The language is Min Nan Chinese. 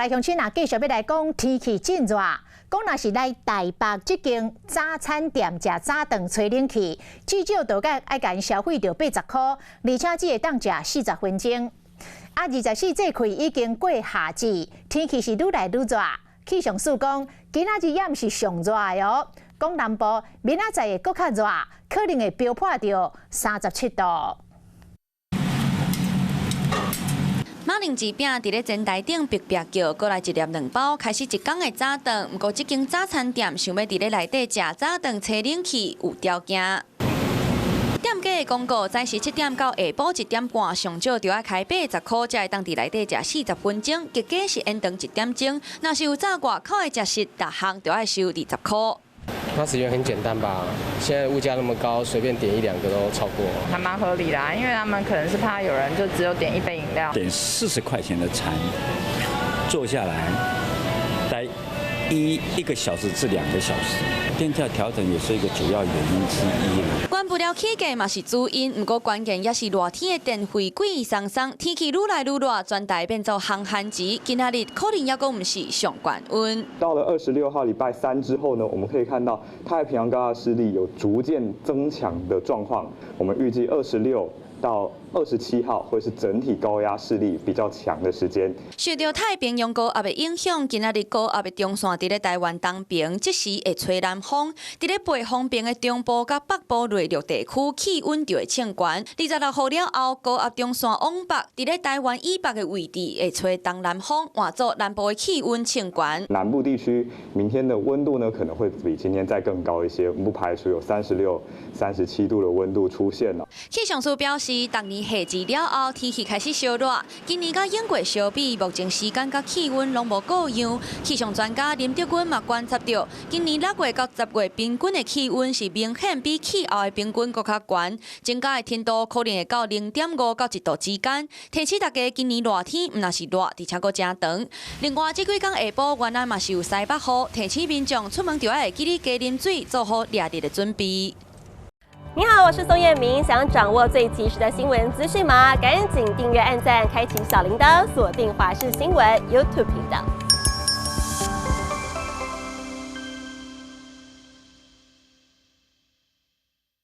來鄉親啊，繼續欲來講天氣真熱，講若是來台北這間早餐店食早頓吹冷氣，至少都該愛共消費著80箍，而且只會當食40分鐘。啊，24節氣已經過夏至，天氣是愈來愈熱。氣象署講，今仔日也毋是上熱的哦。講南部明仔載會閣較熱，可能會飆破著37度。馬鈴薯餅佇咧煎台頂白白叫，閣來一粒卵包，開始一工的早頓。毋過，這間早餐店想欲佇咧內底食早頓，吹冷氣有條件。店家的公告，早時7點到下晡1點半，上少就愛開80箍，才會當佇內底食40分鐘。結果是延長1點鐘。若是有早外口的食食，逐項就愛收20箍。 80元很簡單吧？現在物價那麼高，隨便點一兩個都超過。還蠻合理啦，因為他們可能是怕有人就只有點一杯飲料。點40塊錢的餐，坐下來待一個小時至2個小時，電價調整也是一個主要原因之一。關不了起價嘛是主因，毋過關鍵也是熱天的電費貴桑桑，天氣愈來愈熱，全台變做烘番薯。今仔日可能猶閣毋是上懸溫。到了26號禮拜三之後呢，我們可以看到太平洋高壓勢力有逐漸增強的狀況。我們預計26到27號會是整體高壓勢力比較強的時間。受著太平洋高壓的影響，今仔日高壓的中線佇咧台灣東邊，這時會吹南風。佇咧背風邊的中部佮北部內陸地區，氣溫就會升懸。26號了後，高壓中線往北，佇咧台灣以北的位置會吹東南風，換做南部的氣溫升懸。南部地區明天的溫度呢，可能會比今天再更高一些，不排除有36、37度的溫度出現了。氣象署表示，逐年夏至了後，天氣開始燒熱。今年佮往過相比，目前時間佮氣溫攏無過樣。氣象專家林德軍嘛觀察著，今年6月到10月平均的氣溫是明顯比氣候的平均閣較懸，增加的程度可能會到0.5到1度之間。提醒大家，今年熱天毋但是熱，而且閣誠長。另外，這幾工下晡原來嘛是有西北雨，提醒民眾出門就愛會記得加啉水，做好掠日的準備。你好，我是宋燕明。想掌握最及時的新聞資訊嗎？趕緊訂閱、按讚、開啟小鈴鐺，鎖定華視新聞 YouTube 頻道。